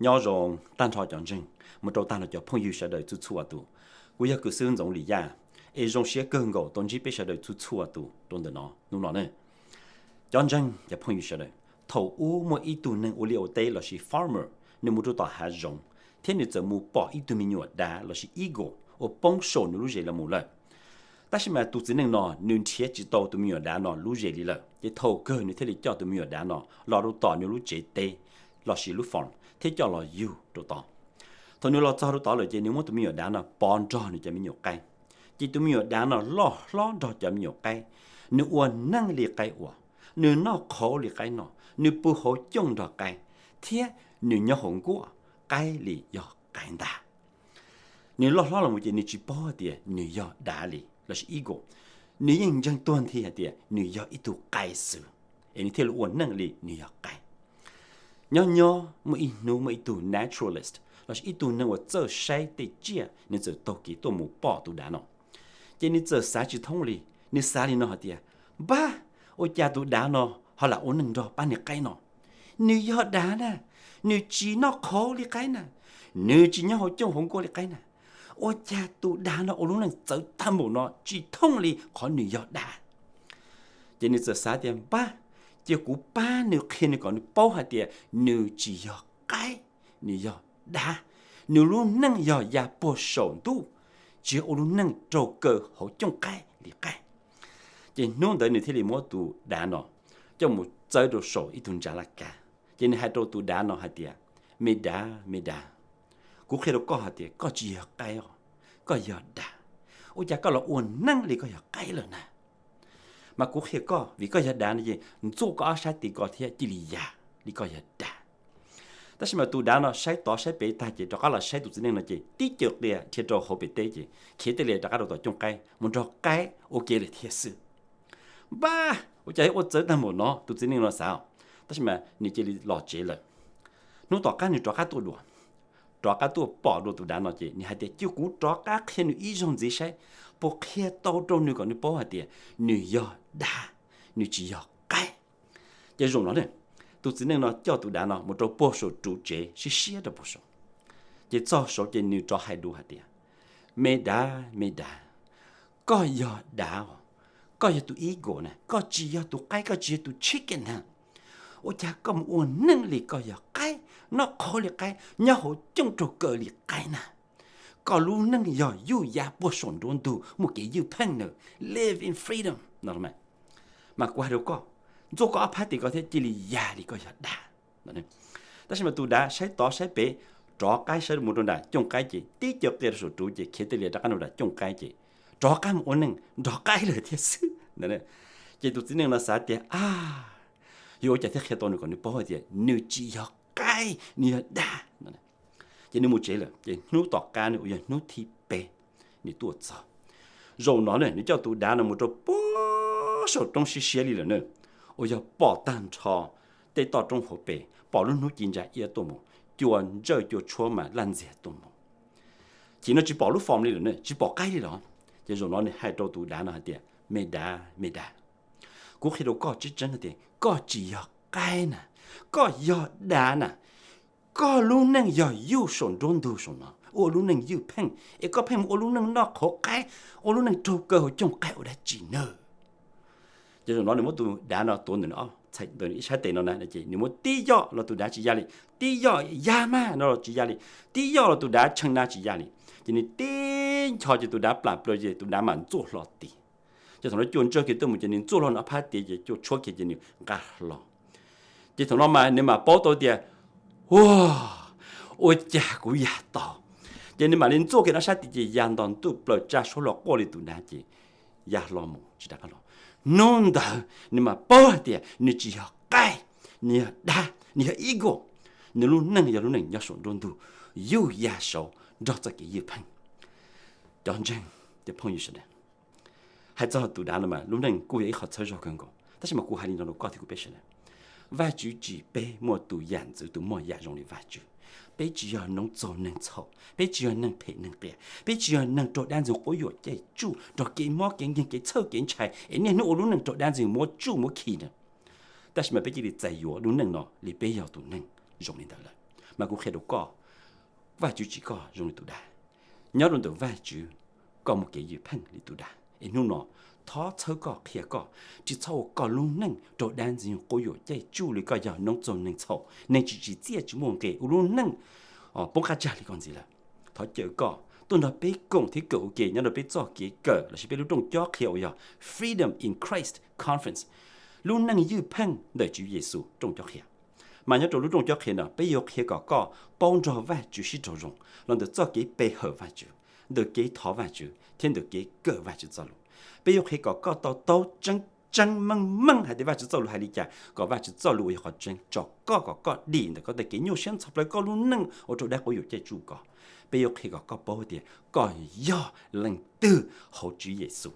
Nyob zoo tag nrho cov ntseeg, mus rau tag nrho cov phooj ywg sawv daws txhua txhua tus. Kuv yog kws xwb Ntxoov Lis Yaj, es zoo siab kawg nkaus tau ntsib peb sawv daws txhua txhua tus rau ntawm no hnub no ne. Cov ntseeg cov phooj ywg sawv daws, thaum ub muaj ib tug neeg ua liaj ua teb lossis farmer, nws mus rau tom hav zoov, thiab nws txawm mus pom ib tug me nyuam dav lossis eagle uas poob saum nws lub zes los mus lawm. Tab sis mas tus txiv neej no nws nrhiav tsis tau tus me nyuam dav no lub zes li lawm, ces thaum kawg nws thiaj li coj tus me nyuam dav no los rau tom nws lub tsev teb lossis lub farm thiab coj los yug rau tod. Thaum nws los txog rau tod lawm ces nws muab tus me nyuam dav no pov nrog nws cov me nyuam qaib. Ces tus me nyuam dav no loj hlob nrog cov me nyuam qaib, nws ua neej li qaib ua, nws noj qhauv li qaib noj, nws pw hauv cooj nrog qaib, thiab nws nyob hauv nkuaj qaib li yog qaib ntag. Nws loj hlob los mus ces nws tsis paub hais tias nws yog dav li lossis eagle, nws yeej ntseeg tuag nthi hais tias nws yog ib tug qaib xwb, es nws thiaj li ua neej li nws yog qaib. Nyob nyob muaj ib hnub muaj ib tug naturalist lossis ib tug neeg uas txawj saib tej tsiaj, nws txawm taug kev tuaj mus pom tus dav no. Ces nws txawm xav tsis thoob li, nws xav li no hais tias, npab, ua cas tus dav no ho lam ua neej nrog pab niag qaib no? Nws yog dav na, nws tsis noj qhauv li qaib na, nws tsis nyob hauv cooj hauv nkuaj li qaib na, ua cas tus dav no ua lub neej txawv tag npaum no tsis thooj li qhov nws yog dav? Ces nws txawm xav tias, npab, cia kuv pab nws qhia nws kom nws paub hais tias nws tsis yog qaib, nws yog dav, nws lub neej yog ya puag saum ntuj, tsis yog ua lub neej raug kaw hauv cooj qaib li qaib. Ces hnub ntawd nws thiaj li muab tus dav no coj mus txawb rau saum ib tug ntsa laj kab. Ces nws hais rau tus dav no hais tias, me dav, me dav, kuv qhia rau koj hais tias koj tsis yog qaib os, koj yog dav. Ua cas koj los ua neej li koj yog qaib lawm na? Mas kuv qhia koj, vim koj yog dav no ces ntxuaj koj ob sab tes ko thiab cia li ya li koj yog dav. Tab sis mas tus dav no saib tod saib pem tag ces rov qab los saib tus txiv neej no ces tib caws qia dhia rau hauv pem teb ces khiav tej lias rov qab rau tom cooj qaib mus nrog qaib ua ke lawm thiab xwb. Npab, ua cas ua txawv tag npaum no, tus txiv neej no xav. Tab sis mas nws cia li los tsev lawm. Hnub tom qab nws rov qab tuaj dua, rov qab tuaj pom dua tus dav no ces nws hais tias, cia kuv rov qab qhia nws ib zaug ntxiv saib puas qhia tau rau nws kom nws paub hais tias nws yog dav, nws tsis yog qaib. Ces zaum no ne, tus txiv neej no coj tus dav no mus rau puag saum ruv tsev siab siab rau puag saum. Ces txog saud ces nws rov hais dua hais tias, me dav, me dav, koj yog dav os, koj yog tus eagle na, koj tsis yog tus qaib, koj tsis yog tus chicken na. Ua cas koj mus ua neej li koj yog qaib, noj qhauv li qaib, nyob hauv cooj raug kaw li qaib na? Koj lub neej yog yuj ya puag saum nruab ntug muaj kev ywj pheej na, live in freedom no. Mas kuv hais rau koj, ntxuaj koj ob phab tes ko thiab cia li ya li koj yog dav. Tab sis mas tus dav saib tod saib pem, rov qab saib mus rau nram cooj qaib ces tib caws qia rau saum ruv ces khiav tej lias rov qab rau nram cooj qaib ces rov qab mus ua neej nrog qaib lawm thiab xwb. Ces tus txiv neej no xav tias, a, yuav ua cas thiaj qhia tau nws kom nws paub hais tias nws tsis yog qaib, nws yog dav. Ces nws mus tsev lawm ces hnub tom qab nws uas yog hnub thib peb nws tuaj txog. Zaum no ne nws coj tus dav no mus rau puag saum roob siab siab li lawm na, uas yog pom tag nrho tej toj roob hauv pes, pom lub hnub ci ntsa iab tuaj mus, cua ntsawj cua tshuab mas laj ntxiag tuaj mus. Chim no tsis pom lub fom li lawm ne, tsis pom qaib li los. Ces zaum no nws hais rau tus dav no hais tias, me dav, me dav, kuv qhia rau koj tseeb tseeb hais tias koj tsis yog qaib na, koj yog dav na. Koj lub neej yog yuj saum nruab ntug saum no, ua lub neej ywj pheej, es koj pheej mus ua lub neej noj qhauv qaib, ua lub neej raug kaw hauv cooj qaib ua dab tsi na? Ces zaum no nws muab tus dav no tuav ntawm nws ib sab tes no na, ces nws muab tib yoj los tus dav tsis ya li, tib yoj ya mas no los tsis ya li, tib yoj los tus dav tshee na tsis ya li. Ces nws tib ncho ces tus dav plam plaws ces tus dav mam ntxuaj hlo tiag. Ces thaum no cua ntsawj kiag tuaj mus ces nws ntxuaj hlo nws ob phab tias ces cua tshuab kiag ces nws nqa hlo. Ces thaum no mas nws mam paub tau tias, ua, ua cas kuv ya tau. Ces nws mam li ntxuaj kiag nws ob sab tias ces ya nto ntuj plaws tsa suab los quaj li tus dav ces ya hlo mus tsis rov qab los. Hnub ntawd nws mam paub hais tias nws tsis yog qaib, nws yog dav, nws yog eagle. Nws lub neej yog lub neej nyob saum nruab ntug, yuj ya saud nrog txoj kev ywj pheej. Cov ntseeg, cov phooj ywg sawv daws, hais txog tus dav no mas lub neej kuj yog ib qho txhawb zog kawg nkaus, tab sis mas kuv hais li no rau koj thiab kuv peb sawv daws, Vajtswv tsim peb muaj tus yam ntxwv tus muaj yam zoo li Vajtswv. Peb tsis yog noob txaug neeg txhaum, peb tsis yog neeg phem neeg qias, peb tsis yog neeg raug dab ntxwg quab yuam caij tsuj, raug kev mob kev nkeeg kev txhawj kev ntshai es niaj hnub ua lub neej raug dab ntxwg muab tsuj muab khi na. Tab sis mas peb cia li txais yuav lub neej no li peb yog tus neeg zoo li ntawd lawm. Mas kuv qhia rau koj, Vajtswv tsim koj zoo li tus dag. Nyob rau ntawm Vajtswv, koj muaj kev ywj pheej li tus dag. Es hnub no, thov txhawb koj, qhia koj, tsis txhob ua koj lub neej rau dab ntxwg nyoog quab yuam caij tsuj li koj yog noob txaug neeg txhaum, neeg tsis tsim txiaj tsis muaj nqis, ua lub neej poob qab tsag li koj ntxiv lawm. Thov caw koj tuaj nrog peb koom thiab kawm ua ke nyob rau peb txoj kev kawm lossis peb lub rooj cob qhia uas yog Freedom in Christ Conference, lub neej ywj pheej ntawm Tswv Yexus rooj cob qhia. Mas nyob rau lub rooj cob qhia no peb yuav qhia kom koj paub nrog Vajtswv sib raug zoo los ntawm txoj kev pe hawm Vajtswv, ntawm kev thov Vajtswv thiab ntawm kev kawm Vajtswv txoj lus. Peb yuav qhia kom koj to taub tseeb tseeb meej meej hais tias Vajtswv txoj lus hais li cas, kom Vajtswv txoj lus uas yog qhov tseeb tso koj kom koj dim ntawm koj tej kev nyuaj siab ntxhov plaws koj lub neej ua rau dab quab yuam caij tsuj koj. Peb yuav qhia kom koj paub tias koj yog leej twg hauv Tswv Yexus.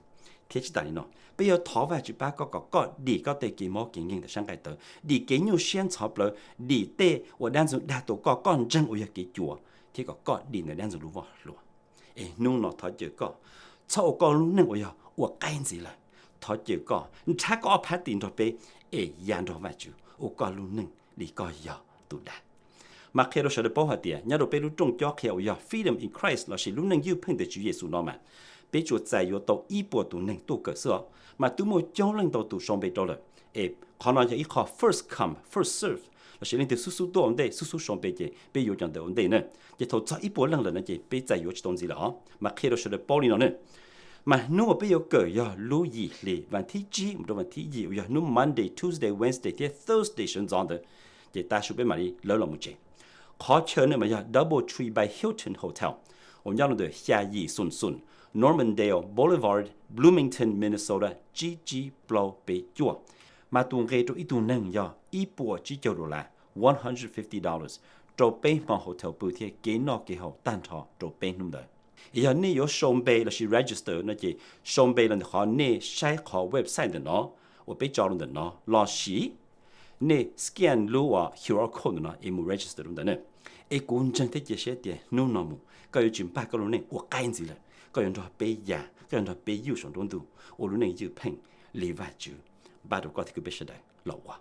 Thiab tsis tas li no, peb yuav thov Vajtswv pab koj kom koj dim koj tej kev mob kev nkeeg ntawm sab nqaij tawv, dim kev nyuaj siab ntxhov plaws, dim tej uas dab ntxwg dag tau koj, koj ntseeg uas yog kev cuav, thiab kom koj dim ntawm dab ntxwg lub voj hlua. Es hnub no thov caw koj, txhob ua koj lub neej uas yog ua qaib ntxiv lawm. Thov caw koj nrhab koj ob phab tis nrog peb es ya nrog Vajtswv ua koj lub neej li koj yog tus dag. Mas qhia rau sawv daws paub hais tias nyob rau peb lub rooj cob qhia uas yog Freedom in Christ lossis lub neej ywj pheej ntawm Tswv Yexus no mas, peb tsuas txais yuav tau ib puas tus neeg tuaj kawm xwb os, mas twb muaj coob leej ntau tus sau npe rau lawm. Es qhov no yog ib qho first come first serve, lossis leej twg xub xub tuaj ua ntej xub xub sau npe ces peb yuav cov ntawd ua ntej na. Ces thaum txog ib puas leej lawm no ces peb txais yuav tsis tau ntxiv lawm os. Mas qhia rau sawv daws paub li no na. Mas hnub uas peb yuav kawm yog lub yim hli vas thib tsib mus rau vas thib yim uas yog hnub Monday, Tuesday, Wednesday thiab Thursday sawv ntxov ntawd. Ces tav su peb mam li lawv los mus tsev. Qhov chaw no mas yog Double Tree by Hilton Hotel uas nyob rau ntawm xya yim xoom xoom Normandale Boulevard, Bloomington, Minnesota tsib tsib plaub peb cuaj. Mas tus nqe rau ib tug neeg yog ib puas tsib caug dollar, one hundred fifty dollars, rau peb hmo hotel pw thiab kev noj kev haus tag nrho rau peb hnub ntawd. Es yog nej yuav sau npe lossis register no ces sau npe los ntawm qhov nej saib qhov website ntawm no uas peb tso rau ntawm no lossis nej scan lub uas Q R code ntawm no es mus register rau ntawd na. Es kuv ntseeg thiab cia siab tias hnub no mus koj yuav tsis npaj koj lub neej ua qaib ntxiv lawm, koj yuav nrog peb ya, koj yuav nrog peb ywj saum nruab ntug ua lub neej ywj pheej li Vajtswv npaj rau koj thiab kuv peb sawv daws los ua.